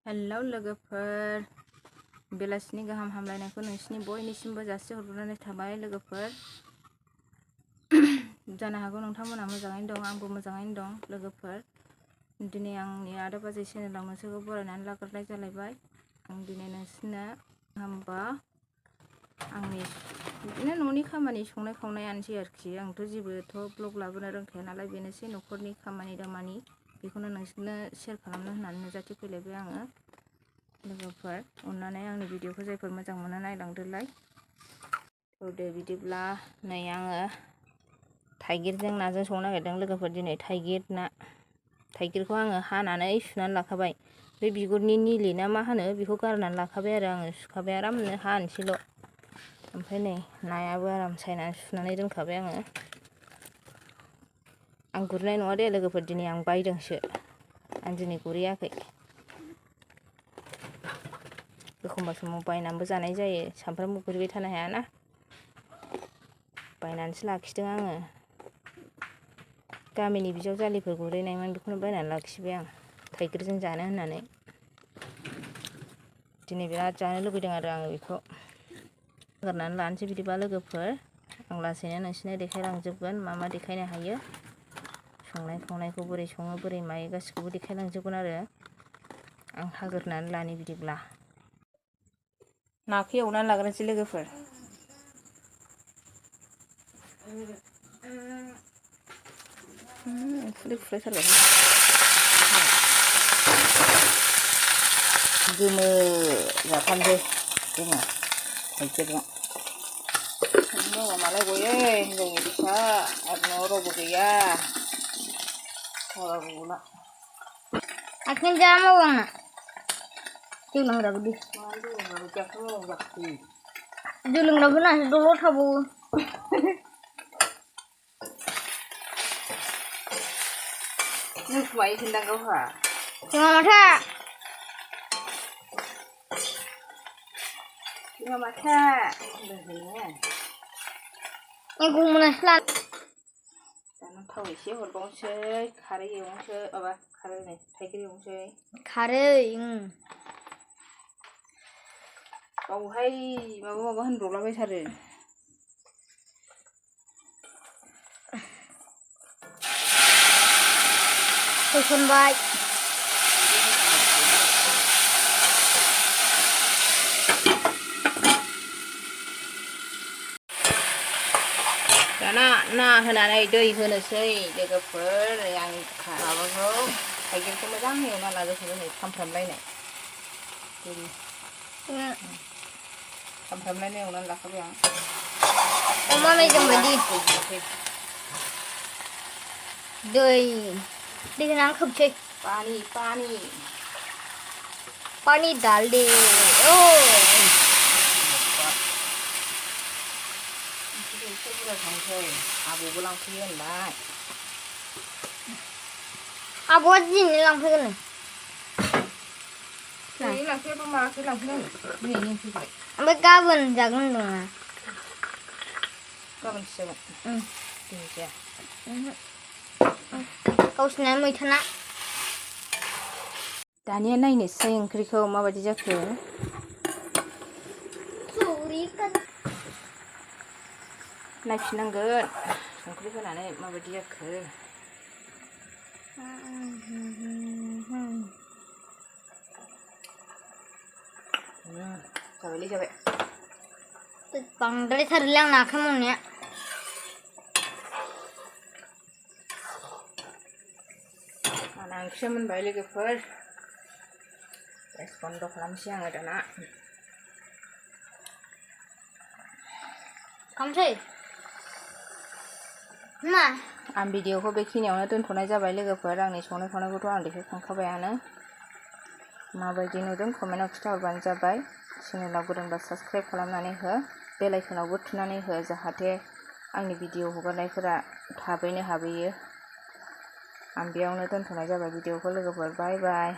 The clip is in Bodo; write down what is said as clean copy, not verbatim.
हेलौ लोगोफोर, बेलासिनि गाहाम हामलायनायखौ नोंसिनि बयनिसिमबो जासिहरग्रोनाय थाबाय लोगोफोर। जानो हागौ नोंथांमोना मोजाङैनो दं, आंबो मोजाङैनो दं लोगोफोर। दिनै आंनि आदा बाजै चेनेलाव नोंसोरखौ बरायनानै लाग्रोनाय जालायबाय। आं दिनै नोंसोरनो होमबा आंनि बिदिनो न'नि खामानि संनाय खावनायानोसै आरोखि। आंथ' जेबोथ' ब्लग लाबोनो रोंखाया नालाय, बेनोसै न'खरनि खामानि दामानि। बेखौनो नोंसोरनो शेयार खालामनो होननानै नुजाथि फैलायबाय आङो लोगोफोर। अननानै आंनि भिडिअखौ जायफोर मोजां मोनो नायलांदोलाय। दे बिदिब्ला नै आङो थाइगिरजों नाजों संनो नागिरदों लोगोफोर। दिनै थाइगिर ना, थाइगिरखौ आङो हानानै सुनानै लाखाबाय। बे बिगुरनि निलि ना मा होनो बेखौ गारनानै लाखाबाय आरो आङो। सुखाबाय आरामनो, हानोसैल'। ओमफ्राय नै नायाबो आराम सायनानै सुनानै दोनखाबाय आङो। आं गुरनाय नङा दे लोगोफोर, दिनै आं बायदोंसो। आं दिनै गुरहैयाखै। एखमबा समाव बायनानैबो जानाय जायो, सामफ्रामबो गुरबाय थानो हायाना। बायनानैसो लाखिदों आङो। गामिनि बिजावजालिफोर गुरहैनायमोन, बेखौनो बायनानै लाखिबाय आं थाइगिरजों जानो होननानै। दिनै बिराद जानो लुबैदों आरो आङो बेखौ। नागारनानै लानोसै बिदिबा लोगोफोर। आं लासैनो नोंसिनो देखायलांजोबगोन मा मा देखायनो हायो। संनाय खावनायखौ बोरै सङो बोरै मायो गासिखौबो देखायलांजोबगोन आरो। आं हाग्रोनानै लानि बिदिब्ला। नाखौ एवनानै लाग्रोनोसै लोगोफोर। उखुन्दै खुलायथारबाय। गोमो जाथारनोसै जोङो थाइगिरजों। मालाय गयो हिनजावनि बिखा, आरो न'आव रावबो गैया। थाबाबो गला। आखिन जा मावो आंना जौ लोंग्राबो दे। जौ लोंग्राबो नासो दलर थाबावो। नों खुमाय खिन्दांगावहा जोंहा माथा एगौ मोनासो ला। दाना थाव एसे हरबावनोसै, खारै एवनोसै, माबा खारै नै थाइगिर एवनोसै। खारै बावहाय माबा माबा होनब्रबलाबायथारो। होसनबाय। दाना ना होनानै दै होनोसै लोगोफोर। आं माबाखौ थाइगिरखौ मोजां एवना लाजोबखाबाय नै खामफ्रामलायनाय। खामफ्रामलायनाय एवनानै लाखाबाय आं। अमा मेजेम बायदि दै होनानै खोबसै। पानी डाल दे। एसे बुरजा संसै, आबौबो लांफैयो होनबाय। आबौआ दिनै लांफैगोन। दिनै लांफैयाबा मालाथो लांफैनांगौ? दिनैनो फैबाय। ओमफ्राय गाबोन जागोन होनदों। गाबोनसो जागोन। दिनै जाया। गावसिना मैथा ना। दानिया नायनोसै ओंख्रिखौ माबायदि जाखो। नायफिननांगोन संख्रि होनानै माबायदि जाखो। जाबायलै जाबाय। बांद्रायथारलै आंना आखाइ मावनाया। आंना ओंख्रिया मोनबाय लोगोफोर। गेस बन्द खालामसै आङो दाना। खालामसै मा? आं भिडिअखौ बेखिनियावनो दोनथ'नाय जाबाय लोगोफोर। आंनि संनाय खावनायखौथ' आं देखायखांखाबायानो। माबायदि नुदों कमेन्टआव खिन्थाहरबानो जाबाय। चेनेलाव गोदानबा साबस्क्राइब खालामनानै हो, बेल आइकनावबो थुनानै हो, जाहाथे आंनि भिडिअ हगारनायफोरा थाबैनो हाबहैयो। आं बेयावनो दोनथ'नाय जाबाय भिडिअखौ लोगोफोर। बाय बाय।